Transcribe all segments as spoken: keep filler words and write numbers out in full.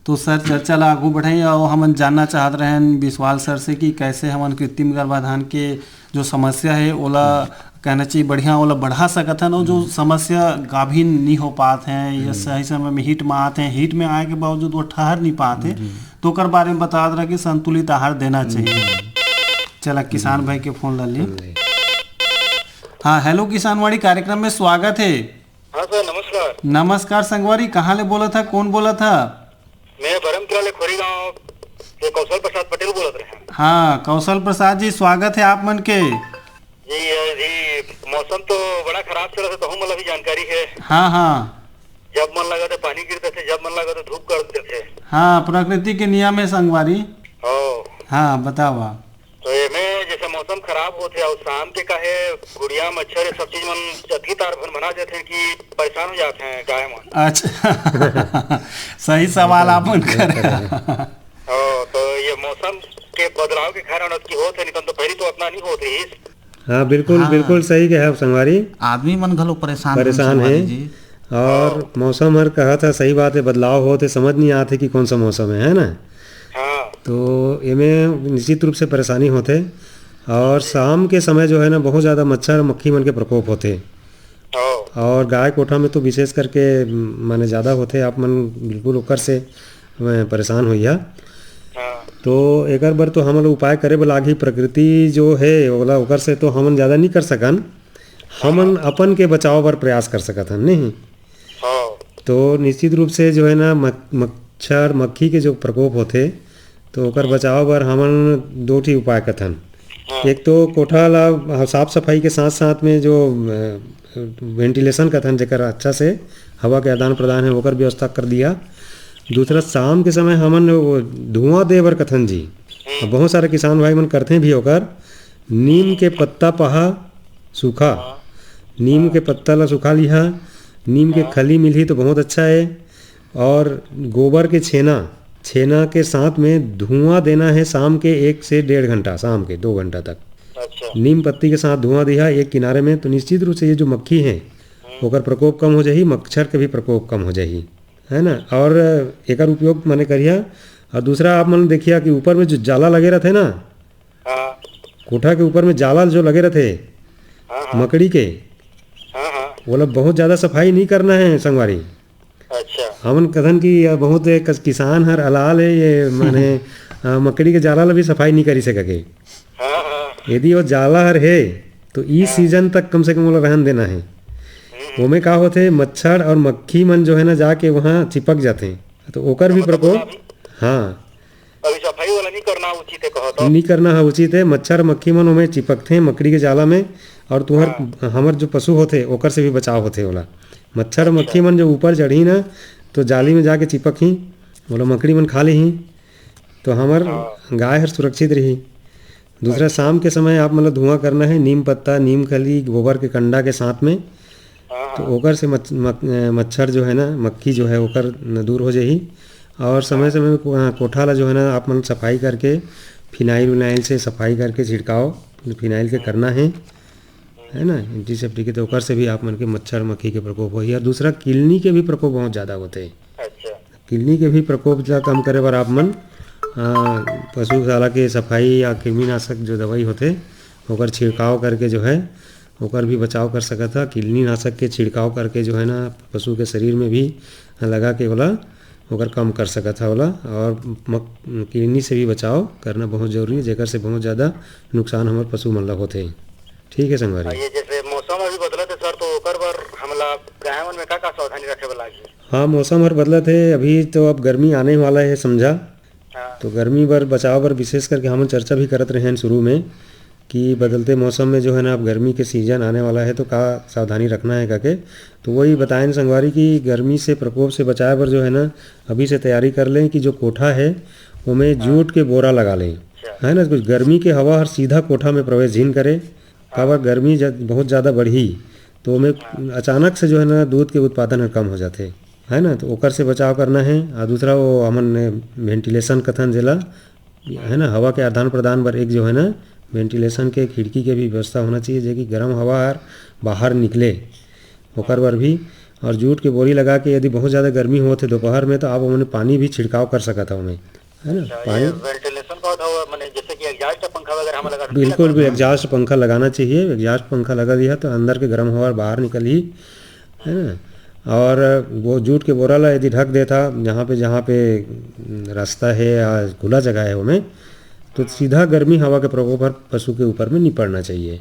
तो सर, चर्चा ला आगू बढ़ाई और हमन जानना चाहत रहेन विश्वाल सर से कि कैसे हमन कृत्रिम गर्भाधान के जो समस्या है ओला, कहना चाहिए, बढ़िया ओला बढ़ा सकत हन, और जो समस्या गाभिन नहीं हो पात हैं या सही समय में हीट में आत हैं, हीट में आए के बावजूद वो ठहर नहीं पात है, तो ओकर बारे में बतात रहा कि संतुलित आहार देना चाहिए। चला, किसान भाई के फोन ला ली। हाँ, हेलो किसानवाणी कार्यक्रम में स्वागत है। हाँ सर, नमस्कार। नमस्कार संगवारी, कहाँ ले बोलत हा, कौन बोलत हा? मैं बरमकेला ले खोरी गांव से कौशल प्रसाद पटेल बोलत रहे। हाँ, कौशल प्रसाद जी, स्वागत है आप मन के। जी, अ, जी, मौसम तो बड़ा खराब चलत है, तहूं मन ला भी जानकारी है। हाँ, हाँ। जब मन लगा तो पानी गिर देथे, जब मन लगा तो धूप कर देथे। हाँ, प्रकृति के नियम है संगवारी। ओ। हाँ, बतावा। तो एमे जैसे मौसम खराब होथे और शाम के काहे गुड़िया मच्छर ये सब चीज मन अतकी तार भन भना देथे कि परेशान हो जाते हैं गाय मन। अच्छा। सही सवाल आप मन करे। हाँ, तो ये मौसम के बदलाव के कारण अतकी होत है, नहीं तो पहले तो अतना नहीं होत रहिस। हाँ, बिल्कुल, हाँ। बिल्कुल सही कहे आप संगवारी। आदमी मन घलो परेशान हन परेशान संगवारी हे। जी। और हाँ। मौसम हर कहत हे, सही बात है, बदलाव होत हे, समझ नहीं आत हे कि कौन सा मौसम है, है ना? हाँ। तो एमे निश्चित रूप से परेशानी होथे। और शाम के समय जो है ना, बहुत ज़्यादा मच्छर मक्खी मन के प्रकोप होथे। हाँ। और गाय कोठा में तो विशेष करके, म, माने ज़्यादा होथे, आप मन बिल्कुल ओकर से, अ, परेशान होइहा। हाँ। तो एकर बर तो हमन ल उपाय करे बर लागही। प्रकृति जो हे ओला, ओकर से तो हमन ज़्यादा नहीं कर सकन। हमन अपन के बचाव बर प्रयास कर सकत हन, नहीं? हाँ। तो निश्चित रूप से जो है ना, मक-, मच्छर मक्खी के जो प्रकोप होथे, तो ओकर बचाव बर हमन दो ठी उपाय कथन। हाँ। एक तो कोठा ला साफ सफाई के साथ साथ में जो, अ, वेंटिलेशन कथन, जेकर अच्छा से हवा के आदान प्रदान है, ओकर व्यवस्था कर दिया। दूसरा, शाम के समय हमन वो धुआं दे बर कथन जी। हम्म। अब बहुत सारे किसान भाई मन करथे भी ओकर, नीम के पत्ता पहा सूखा, हाँ। नीम के पत्ता ला सुखा लिहा, नीम के हाँ। खली मिलही तो बहुत अच्छा है। और गोबर के छेना, छेना के साथ में धुआं देना है शाम के एक से डेढ़ घंटा, शाम के दो घंटा तक। अच्छा। नीम पत्ती के साथ धुआं दिहा एक किनारे में, तो निश्चित रूप से ये जो मक्खी है, हम्म। ओकर प्रकोप कम हो जाही, मच्छर के भी प्रकोप कम हो जाही, है ना? और एकर उपयोग माने करिहा। और दूसरा, आप मन देखिहा कि ऊपर में जो जाला लगे रहथे ना, हाँ। कोठा के ऊपर में जाला जो लगे रहथे, हाँ, हाँ। मकड़ी के, हाँ, हाँ। ओला बहुत ज्यादा सफाई नहीं करना है संगवारी। अच्छा। हमन कथन कि ये बहुत एक किसान हर अलाल है, ये माने, अ, मकड़ी के जाला ला भी सफाई नहीं करी सके के। हाँ, हाँ। यदि वो जाला हर है, तो ई हाँ। सीजन तक कम से कम ओला रहन देना है। हम्म। ओमे का होथे, मच्छर और मक्खी मन जो है ना, जाके वहाँ चिपक जाथे, तो ओकर भी मतलब प्रकोप। ओला भी हाँ। अभी सफाई वाला नहीं करना उचित है, कहो तो। नहीं करना है उचित है। मच्छर मक्खी मन ओमे चिपकथे मकड़ी के जाला में, और तुहर, हाँ। हमर जो पशु होथे, ओकर से भी बचाव होथे ओला। मच्छर अच्छा। मक्खी मन जो ऊपर चढ़ही ना, तो जाली में जाके चिपकही, ओला मकड़ी मन खा लेही, तो हमर हाँ। गाय हर सुरक्षित रही। दूसरा, अच्छा। शाम के समय आप मतलब धुआं करना है, नीम पत्ता, नीम खली, गोबर के कंडा के साथ में, हाँ, तो हाँ। ओकर से मच-, मक-, अ, मच्छर जो है ना, मक्खी जो है, ओकर न दूर हो जाही। और समय हाँ। समय में को-, हाँ, कोठा ला जो है ना, आप मन सफाई करके, फिनाइल उनाइल से सफाई करके छिड़काव फिनाइल के हम्म। करना है, है ना, एंटीसेप्टिक के, तो ओकर से भी आप मन के मच्छर मक्खी के प्रकोप होही। और दूसरा, किलनी के भी प्रकोप बहुत ज्यादा होथे। अच्छा। किलनी के भी प्रकोप ला कम करे बर आप मन, अ, पशुशाला के सफाई या कृमिनाशक जो दवाई होथे, ओकर छिड़काव करके जो है, ओकर भी बचाव कर सकत ह। किलनी नाशक के छिड़काव करके जो है ना, पशु के शरीर में भी लगा के ओला, ओकर कम कर सकत ह ओला। और मक-, किलनी से भी बचाव करना बहुत जरूरी है, जेकर से बहुत ज्यादा नुकसान हमर पशु मन ला होथे। ठीक है संगवारी। ये जैसे मौसम अभी बदलत है सर, तो ओकर बर हमला गाय मन में का का सावधानी रखे बर लागही? हाँ, मौसम हर बदलत है। अभी तो अब गर्मी आने वाला है, समझा। हाँ। तो गर्मी बर बचाव बर विशेष करके हमन चर्चा भी करत रहे हैं शुरू में कि बदलते मौसम में जो है ना, अब गर्मी के सीजन आने वाला है, तो का सावधानी रखना है करके। तो वही बताएं संगवारी कि गर्मी से प्रकोप से बचाए बर जो है ना, अभी से तैयारी कर लें कि जो कोठा है, ओमे हाँ। जूट के बोरा लगा लें, अच्छा। है ना। कुछ गर्मी के हवा हर सीधा कोठा में प्रवेश झिन करे, काबर हाँ। गर्मी जब बहुत ज़्यादा बढ़ही, तो ओमे हाँ। अचानक से जो है ना, दूध के उत्पादन हर कम हो जाथे, है ना। तो ओकर से बचाव करना है। और दूसरा, वो हमन वेंटिलेशन कथन जेला, है ना, हवा के आदान प्रदान बर एक जो है ना, वेंटिलेशन के खिड़की के भी व्यवस्था होना चाहिए, जे कि गर्म हवा हर बाहर निकले, ओकर बर भी। और जूट के बोरी लगा के यदि बहुत ज्यादा गर्मी होत हे दोपहर में, तो आप ओमे पानी भी छिड़काव कर सकत हव ओमे, है ना? अच्छा, पानी ये वेंटिलेशन का होता हुआ, माने जैसे कि एग्जॉस्ट पंखा वगैरह हम लगा सकते हैं? बिल्कुल भी, एग्जॉस्ट पंखा लगाना चाहिए। एग्जॉस्ट पंखा लगा दिया तो अंदर के गर्म हवा बाहर निकलही, है ना? और वो जूट के बोरा ला यदि ढक देथा, जहाँ पे, जहाँ पे रास्ता है या खुला जगह है ओमे, तो सीधा गर्मी हवा के प्रकोप हर पशु के ऊपर में नहीं पड़ना चाहिए।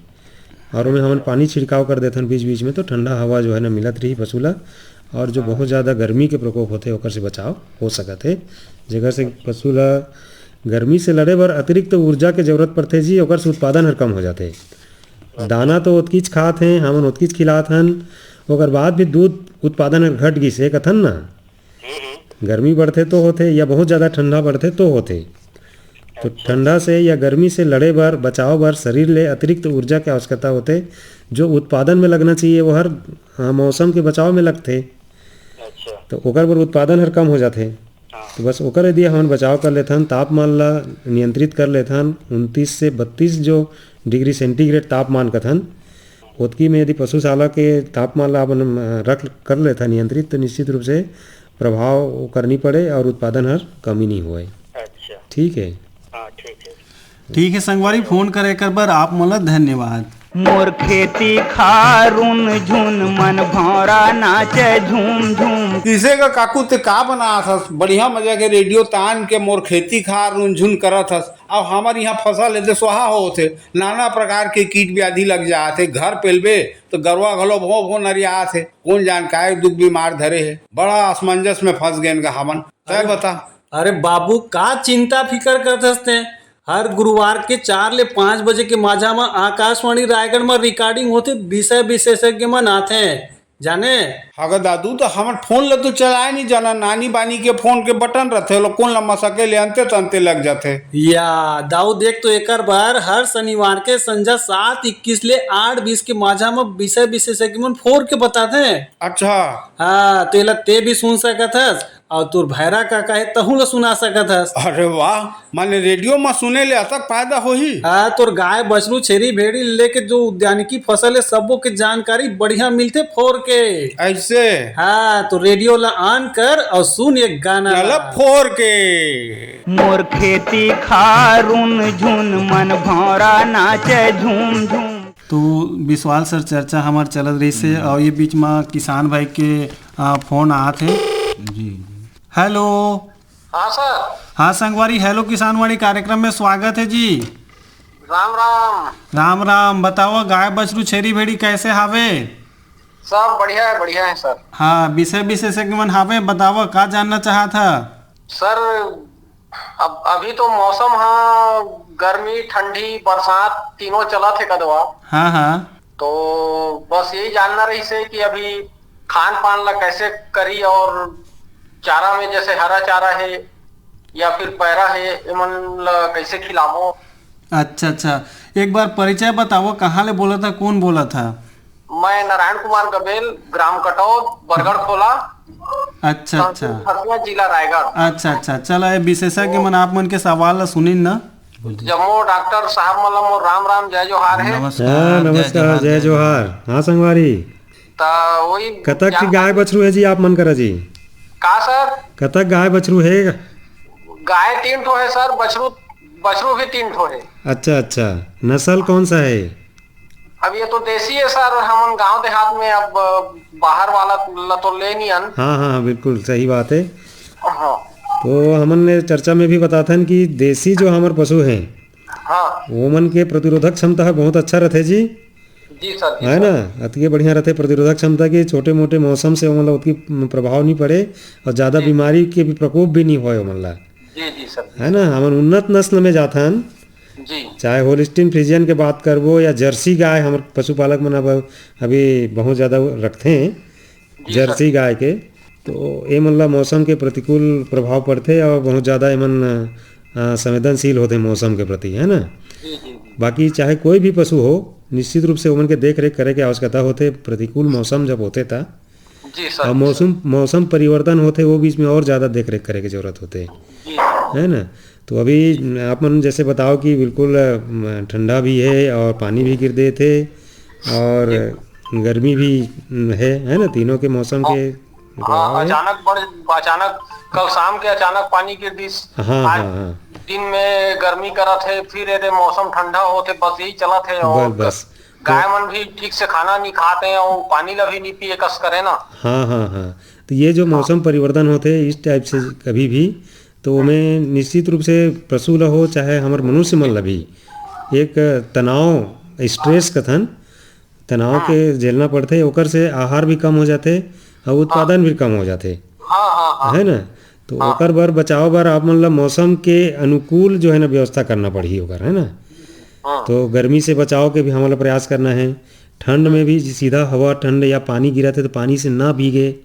और ओमे हमन पानी छिड़काव कर देथन बीच बीच में, तो ठंडा हवा जो है ना मिलत रही पशु ला, और जो बहुत ज़्यादा गर्मी के प्रकोप होथे ओकर से बचाव हो सकत हे, जेकर से पशु ला गर्मी से लड़े बर अतिरिक्त ऊर्जा के जरूरत पड़थे जी, ओकर से उत्पादन हर कम हो जाथे। दाना तो ओतकीच खात हे, हमन ओतकीच खिलात हन, ओकर बाद भी दूध उत्पादन हर घट गिस हे कथन ना। गर्मी बढ़थे तो होथे या बहुत ज़्यादा ठंडा बढ़थे तो होथे। तो ठंडा से या गर्मी से लड़े बर, बचाव बर शरीर ले अतिरिक्त ऊर्जा के आवश्यकता होथे, जो उत्पादन में लगना चाहिए, वो हर, हाँ, मौसम के बचाव में लगथे। अच्छा। तो ओकर बर उत्पादन हर कम हो जाथे। हाँ। तो बस ओकर यदि हमन बचाव कर लेथन, तापमान ला नियंत्रित कर लेथन, उनतीस से बत्तीस जो डिग्री सेंटीग्रेड तापमान कथन, ओतकी में यदि पशुशाला के तापमान ला अपन, अ, रख कर लेथन नियंत्रित, तो निश्चित रूप से प्रभाव ओकर नी पड़े और उत्पादन हर कमी नी होए। अच्छा। ठीक है। हाँ, ठीक है। ठीक है संगवारी, फोन करे कर बर आप मन ला धन्यवाद। मोर खेती खार रुन झुन, मन भौंरा नाचे झूम झूम। किसे का काकू, ते का बनात हस? बढ़िया मजा के रेडियो तान के मोर खेती खार रुन झुन करत हस। अब हमर यहाँ फसल हे ते सोहा होत हे, नाना प्रकार के कीट व्याधि लग जात हे। घर पेलबे तो गरवा घलो भों भों नरियात हे। कोन जान काय दुख बीमार धरे हे। बड़ा असमंजस में फंस गेन गा हमन। तय अरे, बता। अरे बाबू, का चिंता फिकर करत हस ते? हर गुरुवार के चार ले पाँच बजे के माझा म आकाशवाणी रायगढ़ म रिकॉर्डिंग होथे, विषय विशेषज्ञ मन आथे, जाने? अगर दादू, तो हमन फोन ल तो चलाए नहीं जाना, नानी बानी के फोन के बटन रथे, ओला कोन ल मसके ले अंते तंते लग जाथे। या दाऊ देख, तो एकर बर हर शनिवार के संझा सात इक्कीस ले आठ बीस के माझा म विषय विशेषज्ञ मन फोर के बताथे। अच्छा। हाँ, तो एला ते भी सुन सकत हस। अउ तोर भैरा काका हे, तहूँ ल सुना सकत हस। अरे वाह, माने रेडियो म सुने ले अतक फायदा होही? हाँ, तोर गाय, बछरू, छेरी, भेड़ी लेके जो उद्यानिकी फसल हे, सबो के जानकारी बढ़िया मिलथे फोर के। ऐसे? हाँ, तो रेडियो ला on कर अउ सुन एक गाना ला। फोर के। मोर खेती खार रुन झुन, मन भौंरा नाचे झूम झूम। तो विश्वाल सर, चर्चा हमर चलत रहिस हे, हम्म। अउ ये बीच म किसान भाई के, आ, फोन आत हे। जी। हेलो। हाँ सर। हाँ संगवारी, हेलो किसानवाणी कार्यक्रम में स्वागत है जी। राम राम। राम राम। बताओ, गाय बछरू छेरी भेड़ी कैसे हावे? सब बढ़िया है, बढ़िया है सर। हाँ, विषय विशेषज्ञ मन हावे, बताओ का जानना चाहत ह? सर, अब अभी तो मौसम ह गर्मी, ठंडी, बरसात तीनों चलत हे कदवा। हाँ, हाँ। तो बस यही जानना रहिस हे कि अभी खान पान ला कैसे करी और चारा में जैसे हरा चारा हे या फिर पैरा हे, एमन ला कैसे खिलाबो। अच्छा, अच्छा, एक बार परिचय बताओ, कहाँ ले बोलत ह, कौन बोलत ह? मैं नारायण कुमार गबेल, ग्राम कटौद, बरगढ़ खोला, अच्छा, अच्छा। तहसील खरसिया, जिला रायगढ़। अच्छा, अच्छा, चला, ये विशेषज्ञ मन आप मन के सवाल ला सुनिन ना। जम्मो डॉक्टर साहब मन ला मोर राम राम, जय जोहार हे। नमस्कार, हाँ, जय नमस्कार, जोहार, जय जय जोहार। जोहार। हाँ संगवारी, त वही कतक जान- गाय बछरू हे जी आप मन करा जी? का सर? कतक गाय बछरू हे? गाय तीन ठो हे सर, बछरू, बछरू भी तीन ठो हे। अच्छा, अच्छा, नस्ल कौन सा हे? अब ये तो देसी हे सर, हमन गांव देहात में, अब बाहर वाला ला तो ले नहीं अन। हाँ, हाँ, हाँ, बिल्कुल सही बात हे। हाँ। तो हमन ने चर्चा में भी बताथन कि देसी जो हमर पशु हे, हाँ। ओमन के प्रतिरोधक क्षमता ह बहुत अच्छा रथे जी। जी सर, जी है सर। ना, अतके बढ़िया रथे प्रतिरोधक क्षमता कि छोटे मोटे मौसम से ओमन ला ओतकी प्रभाव नहीं पड़े और ज्यादा जी। बीमारी के भी प्रकोप भी नहीं होय ओमन ला। जी, जी सर, जी है सर। ना, हमन उन्नत नस्ल में जाथन, जी। चाहे होल्स्टीन फ्रीजियन के बात करबो या जर्सी गाय, हमर पशुपालक मन अब अभी बहुत ज्यादा रखथे जी सर। जर्सी गाय के, तो एमन ला मौसम के प्रतिकूल प्रभाव पड़थे और बहुत ज्यादा एमन, अ, संवेदनशील होथे मौसम के प्रति, है ना? जी, जी, जी। बाकी चाहे कोई भी पशु हो, निश्चित रूप से ओमन के देख रेख करे के आवश्यकता होथे। प्रतिकूल मौसम जब होथे त जी सर, अब जी मौसम, सर। मौसम परिवर्तन होथे, वो बीच में और ज्यादा देख रेख करे के जरूरत होथे, जी। है ना? तो अभी आप मन जैसे बताओ कि बिल्कुल, अ, ठंडा भी हे और पानी भी गिर देथे और जी। गर्मी भी, हम्म, है, है ना, तीनों के मौसम हाँ। के हाँ, प्रभाव है। अचानक बढ़, अचानक कल शाम के अचानक पानी गिर दिस। हाँ, आज हाँ, हाँ। दिन में गर्मी करत हे, फिर एदे मौसम ठंडा होत हे, बस यही चलत हे। और बस, बस। तो गाय मन भी ठीक से खाना नहीं खाते हैं और पानी ला भी नहीं पिए कस करे ना। हाँ, हाँ, हाँ। तो ये जो हाँ। मौसम परिवर्तन होते इस टाइप से कभी भी, तो हम्म। ओमे निश्चित रूप से पशु ला हो, चाहे हमर मनुष्य मन ला भी एक तनाव, stress कथन, तनाव हाँ। के झेलना पड़थे, ओकर से आहार भी कम हो जाथे और हाँ। उत्पादन भी कम हो जाथे। हाँ, हाँ, हाँ। है ना? तो हाँ। ओकर बर, बचाव बर आप मन ला मौसम के अनुकूल जो है ना व्यवस्था करना पड़ही ओकर, है ना? हाँ। तो गर्मी से बचाव के भी हमन ला प्रयास करना है। ठंड में भी सीधा हवा, ठंड या पानी गिरत है तो पानी से ना भीगे,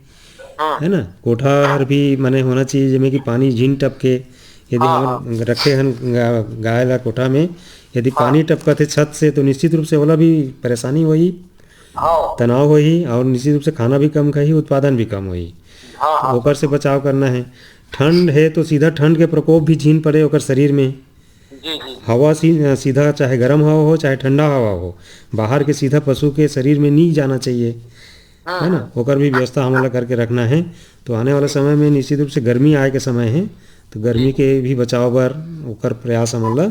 हाँ। है ना? कोठा हर भी माने होना चाहिए, जेमे कि पानी झिन टपके। यदि हाँ, हमन हाँ। रखे हन गा-, गाय ला कोठा में, यदि हाँ। पानी टपकत है छत से, तो निश्चित रूप से ओला भी परेशानी होही। हाँ। तनाव होही और निश्चित रूप से खाना भी कम खाही, उत्पादन भी कम होही। हाँ, तो हाँ। ओकर से बचाव करना है। ठंड है तो सीधा ठंड के प्रकोप भी झिन पड़े ओकर शरीर में। जी, जी। हवा सी-, सीधा, चाहे गर्म हवा हो, चाहे ठंडा हवा हो, बाहर के सीधा पशु के शरीर में नहीं जाना चाहिए, हाँ, है ना? हाँ। ओकर भी व्यवस्था हमन ला करके रखना है। तो आने वाला समय में निश्चित रूप से गर्मी आए के समय है, तो गर्मी जी। के भी बचाव बर ओकर प्रयास हमन ला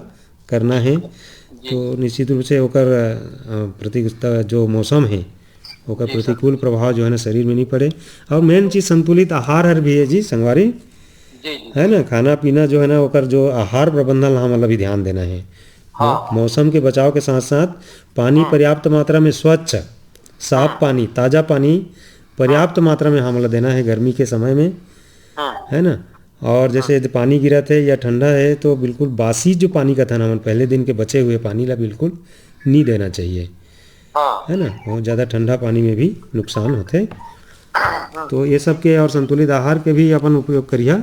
करना है। जी। तो निश्चित रूप से ओकर, अ, प्रति जो मौसम है, ओकर जी, सर। प्रतिकूल प्रभाव जो है ना शरीर में नहीं पड़े। और main चीज संतुलित आहार हर भी है जी, संगवारी। जी, जी। है ना, खाना पीना जो है ना, ओकर जो आहार प्रबंधन ला हमन ला भी ध्यान देना है। हाँ। मौ-, मौसम के बचाव के साथ साथ पानी हाँ। पर्याप्त मात्रा में स्वच्छ, साफ हाँ। पानी, ताजा पानी पर्याप्त हाँ। मात्रा में हमन ला देना है गर्मी के समय में, हाँ। है ना। और जैसे हाँ। यदि पानी गिरत है या ठंडा है, तो बिल्कुल बासी जो पानी कथन हमन, पहले दिन के बचे हुए पानी ला बिल्कुल नहीं देना चाहिए। हाँ। है ना, बहुत ज्यादा ठंडा पानी में भी नुकसान होथे। हाँ। तो ये सब के और संतुलित आहार के भी अपन उपयोग करिहा,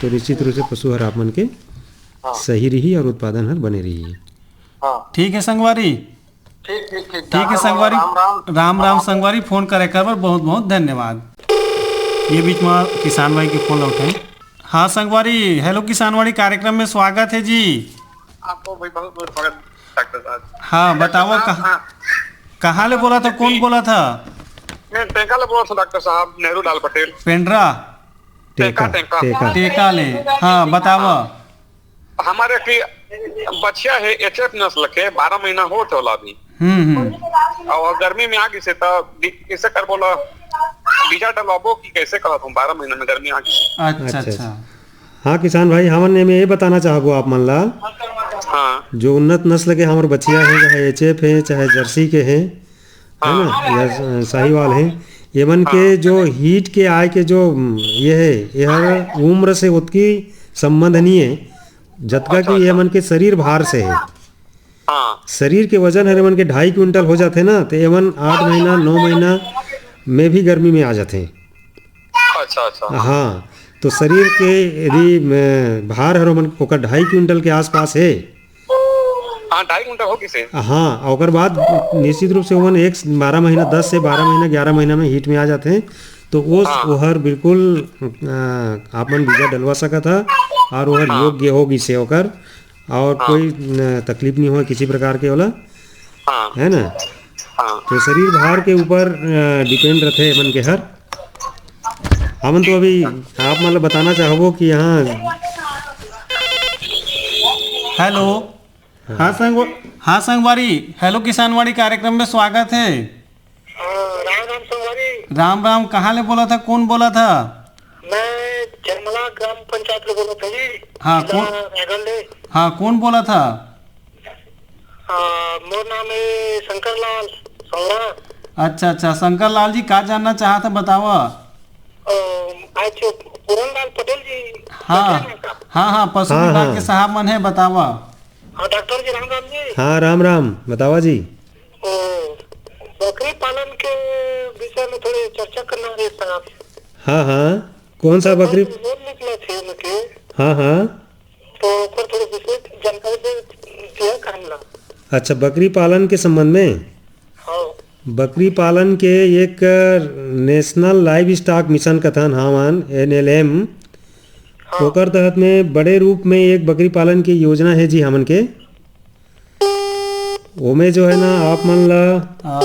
तो निश्चित रूप से पशु हर आप मन के हाँ। सही रही और उत्पादन हर बने रही। हाँ। ठीक है संगवारी। ठीक, ठीक, ठीक। ठीक है डॉक्टर बाबा, संगवारी। राम, राम। राम, राम संगवारी, फोन करे कर बर बहुत, बहुत धन्यवाद। ये बीच में किसान भाई के फोन ला उठाए। हाँ संगवारी, हेलो किसानवाड़ी कार्यक्रम में स्वागत है जी। आपको भी बहुत बहुत स्वागत डॉक्टर साहब। हाँ, डॉक्टर बताओ साहब, कहाँ, हाँ। कहाँ ले बोला था, कौन बोला था? मैं टेंका ले बोला था डॉक्टर साहब, नेहरू लाल पटेल। पेंड्रा? टेंका, टेंका, टेंका। टेंका। टेंका ले, हाँ, बतावा। हाँ। हमारे की बछिया है एचएफ नस्ल के, बारह महीना होत होला अभी। हम्म, हम्म। और गर्मी में आ गिसे त बी-, कैसे कर बोला, बीजा डलवाबो कि कैसे कहत हूँ, बारह महीना में गर्मी आ गिसे। अच्छा, अच्छा, अच्छा। अच्छा। हाँ किसान भाई, हमन एमे ये बताना चाहबो आप मन ला, हाँ। जो उन्नत नस्ल के हमर बछिया हे, चाहे एचएफ हे, चाहे जर्सी के हे, है हाँ। ना, या स-, साहिवाल हे, ये मन के हाँ। जो हीट के आय के जो, उम, ये हे, ये हर उम्र से ओतकी संबंध नहीं है, जतका अच्छा, कि ये अच्छा। मन के शरीर भार से है। हाँ। शरीर के वजन हर एमन के ढाई क्विंटल हो जाथे ना, तो एमन आठ महीना, नौ महीना में भी गर्मी में आ जाथे। अच्छा, अच्छा। हाँ, तो शरीर के यदि, म, भार हर ओमन, ओकर ढाई क्विंटल के आसपास हे। हाँ, ढाई क्विंटल हो गिसे। हाँ, ओकर बाद निश्चित रूप से ओमन एक, बारह महीना, दस से बारह महीना, ग्यारह महीना में हीट में आ जाथे, तो वो, हाँ। ओहर बिल्कुल, अ, आप मन बीजा डलवा सकत हा और ओहर हाँ। योग्य हो गिसे ओकर। और हाँ। कोई न, तकलीफ नहीं होय किसी प्रकार के ओला, हाँ। है ना? हाँ। तो शरीर भार के ऊपर, अ, depend रथे एमन के हर। हमन तो अभी आप मन ला बताना चाहबो कि यहाँ हेलो। हाँ। हाँ संगव-, हाँ संगवारी, हेलो किसानवाड़ी कार्यक्रम में स्वागत है। हाँ, राम राम संगवारी। राम राम, कहाँ ले बोला था, कौन बोला था? मैं झरमला ग्राम पंचायत ले बोला था जी। हाँ, जिला कौन? रायगढ़ ले। हाँ, कौन बोला था? हाँ, मोर नाम है शंकर लाल सौरा। अच्छा, अच्छा, शंकर लाल जी, का जानना चाहत है, बतावा। अ, आज जो पूरन लाल पटेल जी हाँ, बैठे हैं का? हाँ, हाँ, पशु हाँ, विभाग हाँ। के साहब मन है, बतावा। हाँ, डॉक्टर जी, राम राम जी। हाँ, राम राम, बतावा जी। ओ, बकरी पालन के विषय में थोड़ी चर्चा करना है साहब। हाँ, हाँ, कौन सा बकरी? बहुत लोन निकला थे उनके। हाँ, हाँ। तो ओकर थोड़ी विशेष जानकारी दे दिया का हमला। अच्छा, बकरी पालन के संबंध में? हाँ। बकरी पालन के एक National Livestock Mission कथन हावन, एनएलएम, हाँ। ओकर तहत में बड़े रूप में एक बकरी पालन के योजना है जी हमन के। ओमे जो है ना, आप मन ला आ,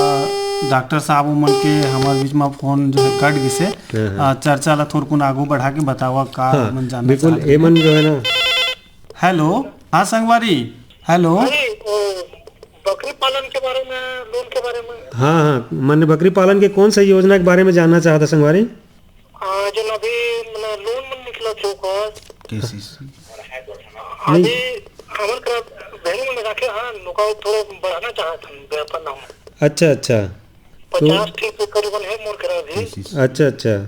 डॉक्टर साहब, उमन के हमर बीच में फोन जो है कट गिसे। हाँ, हाँ। आ, चर्चा ला थोरकुन आगू बढ़ा के बतावा का हाँ, मन जानना बिल्कुल, चाहत ए हवे। मन जो है ना। हेलो, हाँ संगवारी। हेलो। अरे, ओ, बकरी पालन के बारे में, लोन के बारे में। हाँ, हाँ, माने बकरी पालन के कौन सा योजना के बारे में जानना चाहत हे संगवारी? हाँ, जो अभी, मतलब, लोन मन निकला चौक। केसीसी। हाँ नहीं। जी, हमन करा बैंक में जाके, हाँ, नोका थोड़ा बढ़ाना चाहत हन व्यापार नाम। अच्छा, अच्छा। तो पचास ठीक करीबन है मोर करा अभी। केसीसी। अच्छा, अच्छा। तो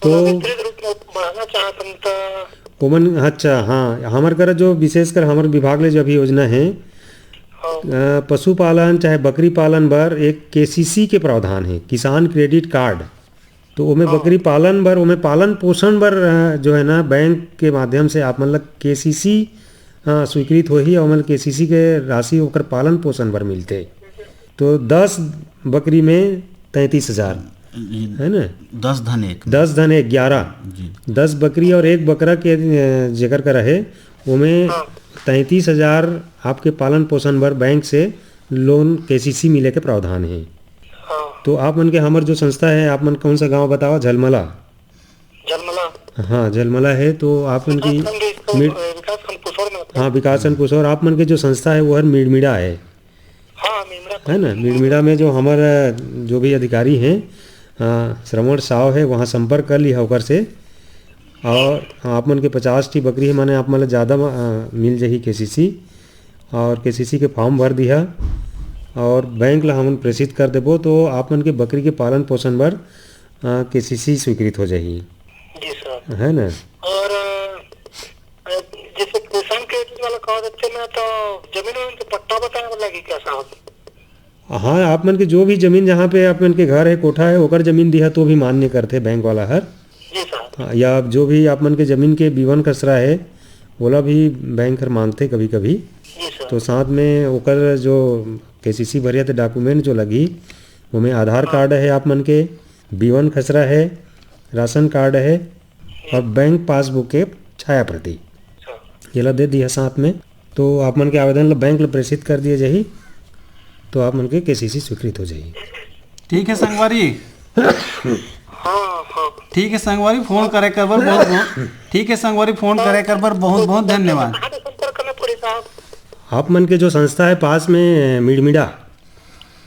तो विस्तृत रूप में बढ़ाना चाहत हन त ओमन, अच्छा, हाँ, हमर करा जो विशेषकर हमर विभाग ले जो अभी योजना है, हाँ। अ, पशुपालन चाहे बकरी पालन बर एक केसीसी के प्रावधान है, किसान क्रेडिट कार्ड। तो ओमे हाँ। बकरी पालन बर, ओमे पालन पोषण बर, अ, जो है ना, बैंक के माध्यम से आप मन ल केसीसी, अ, स्वीकृत होही और ओमन केसीसी के राशि ओकर पालन पोषण बर मिलथे। तो दस बकरी में तैंतीस हजार, जी। है ना? दस धन एक। दस धन एक, ग्यारह। जी। दस बकरी और एक बकरा के, अ, जेकर करा हे, ओमे हाँ। तैंतीस हजार आपके पालन पोषण बर बैंक से लोन केसीसी मिले के प्रावधान है। हाँ। तो आप मन के हमर जो संस्था है, आप मन कौन सा गांव बतावा? झलमला। झलमला। हाँ, झलमला है, तो आप मन की विकासखंड, मिड-, विकासखंड पुसौर में होता है। हाँ, विकासखंड पुसौर। आप मन के जो संस्था है, वो हर मिड़मिड़ा है। हाँ, मिड़मिड़ा। है ना, मिड़मिड़ा में जो हमर, अ, जो भी अधिकारी हैं, अ, श्रवण साव है, वहाँ संपर्क कर लिहा ओकर से। और आप मन के पचास ठी बकरी है, माने आप मन ल ज़्यादा, अ, मिल जाही केसीसी, और केसीसी के फॉर्म भर दिहा और बैंक ला हमन प्रेषित कर देबो, तो आप मन के बकरी के पालन पोषण बर, अ, केसीसी स्वीकृत हो जाही। जी सर। है ना? और, अ, जैसे किसान क्रेडिट वाला कहा जाते ना, तो जमीन वमीन के पट्टा बताने वाला लगी क्या साहब? हाँ, आप मन के जो भी जमीन, जहाँ पे आप मन के घर है, कोठा है, ओकर जमीन दिहा तो भी मान्य करथे बैंक वाला हर। जी सर। हाँ, या जो भी आप मन के जमीन के बीवन खसरा है, ओला भी बैंक हर मानथे कभी-कभी। जी सर। तो साथ में ओकर जो केसीसी भरिया ते डॉक्यूमेंट जो लगही, ओमे आधार हाँ। कार्ड है आप मन के, बीवन खसरा है, राशन कार्ड है, और बैंक पासबुक के छाया प्रति, अच्छा। येला दे दिहा साथ में, तो आप मन के आवेदन ल बैंक ल प्रेषित कर दिए जाही, तो आप मन के केसीसी स्वीकृत हो जाही। ठीक है संगवारी। हाँ, हाँ। ठीक है संगवारी, फोन करे कर बर बहुत, बहुत, ठीक है संगवारी, फोन करे कर बर बहुत, बहुत धन्यवाद। कहाँ पे संपर्क करना पड़े साहब? आप मन के जो संस्था है पास में मिड़मिड़ा,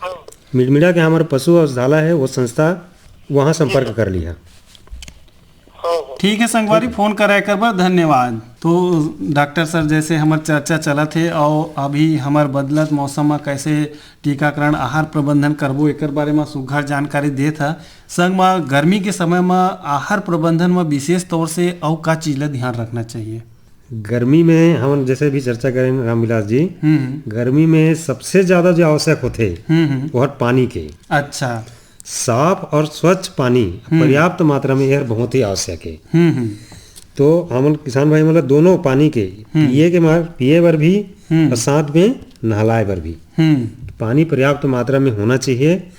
हाँ। मिड़मिड़ा के हमर पशु औषधालय है, वो संस्था, वहाँ संपर्क कर लिहा। हाँ, हाँ। ठीक है संगवारी, ठीक है। फोन करे कर बर धन्यवाद। तो डॉक्टर सर, जैसे हमर चर्चा चलत हे और अभी हमर बदलत मौसम में कैसे टीकाकरण, आहार प्रबंधन करबो, एकर बारे में सुघर जानकारी देत ह। संग में गर्मी के समय में आहार प्रबंधन में विशेष तौर से अउ का चीज ला ध्यान रखना चाहिए? गर्मी में हमन जैसे भी चर्चा करेन रामविलास जी, हम्म। गर्मी में सबसे ज्यादा जो आवश्यक होथे, हम्म, हम्म। वो हर पानी के। अच्छा। साफ और स्वच्छ पानी हम्म। पर्याप्त मात्रा में, यह बहुत ही आवश्यक है। हम्म, हम्म। तो हमन किसान भाई मन ल दोनों पानी के, हम्म। पिए के मार, पिए बर भी हम्म। और साथ में नहलाए बर भी। हम्म। पानी पर्याप्त मात्रा में होना चाहिए।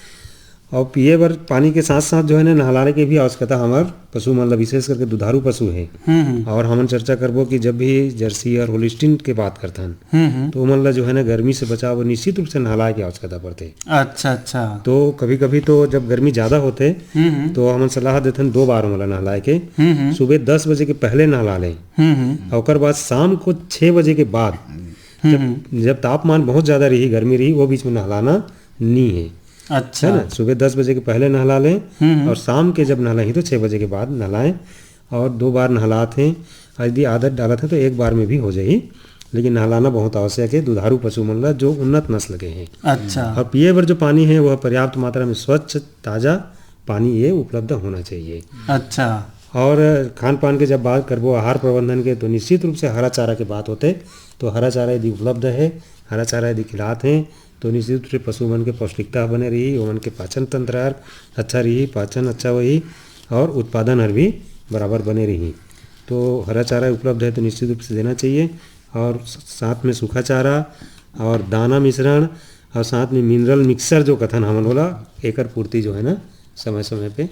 और पिए बर पानी के साथ-साथ जो है ना, नहलाने के भी आवश्यकता हमर पशु मन ल, विशेष करके दुधारू पशु हे। हम्म, हम्म। और हमन चर्चा करबो कि जब भी जर्सी और होलिस्टीन के बात करथन, हम्म, हम्म। तो ओमन ल जो है ना, गर्मी से बचाव बर निश्चित रूप से नहलाए के आवश्यकता पड़थे। अच्छा, अच्छा। तो कभी-कभी तो जब गर्मी ज्यादा होथे, हम्म, हम्म। तो हमन सलाह देथन दो बार ओमन ल नहलाए के। हम्म, हम्म। सुबह दस बजे के पहले नहला लें। हम्म, हम्म। और ओकर बाद शाम को छह बजे के बाद, हम्म, जब, हम्म। जब तापमान बहुत ज्यादा रही, गर्मी रही, वो बीच में नहलाना नहीं है। अच्छा। है ना? सुबह दस बजे के पहले नहला लें हम्म, हम्म। और शाम के जब नहलाही तो छह बजे के बाद नहलाएं। और दो बार नहलात हैं, और यदि आदत डालत हैं तो एक बार में भी हो जाही, लेकिन नहलाना बहुत आवश्यक है दुधारू पशु मन ला, जो उन्नत नस्ल के हैं। अच्छा। और पिए बर जो पानी है, वह पर्याप्त मात्रा में स्वच्छ, ताजा पानी ये उपलब्ध होना चाहिए। अच्छा। और खान पान के जब बात करबो आहार प्रबंधन के, तो निश्चित रूप से हरा चारा के बात होथे। तो हरा चारा यदि उपलब्ध है, हरा चारा यदि खिलात हैं, तो निश्चित रूप से पशु मन के पौष्टिकता बने रही, ओमन के पाचन तंत्र हर अच्छा रही, पाचन अच्छा होही और उत्पादन हर भी बराबर बने रही। तो हरा चारा उपलब्ध है तो निश्चित रूप से देना चाहिए। और स-, साथ में सूखा चारा और दाना मिश्रण और साथ में मिनरल मिक्सचर जो कथन हमन ओला, एकर पूर्ति जो है ना, समय समय पे, अ,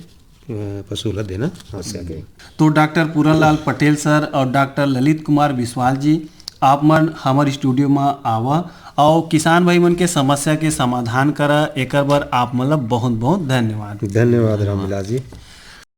पशु ला देना आवश्यक है। तो डॉक्टर पूरनलाल पटेल सर और डॉक्टर ललित कुमार बिस्वाल जी, आप मन हमर स्टूडियो म आवा अउ किसान भाई मन के समस्या के समाधान करा, एकर बर आप मन ला बहुत बहुत धन्यवाद। धन्यवाद रामविलास जी।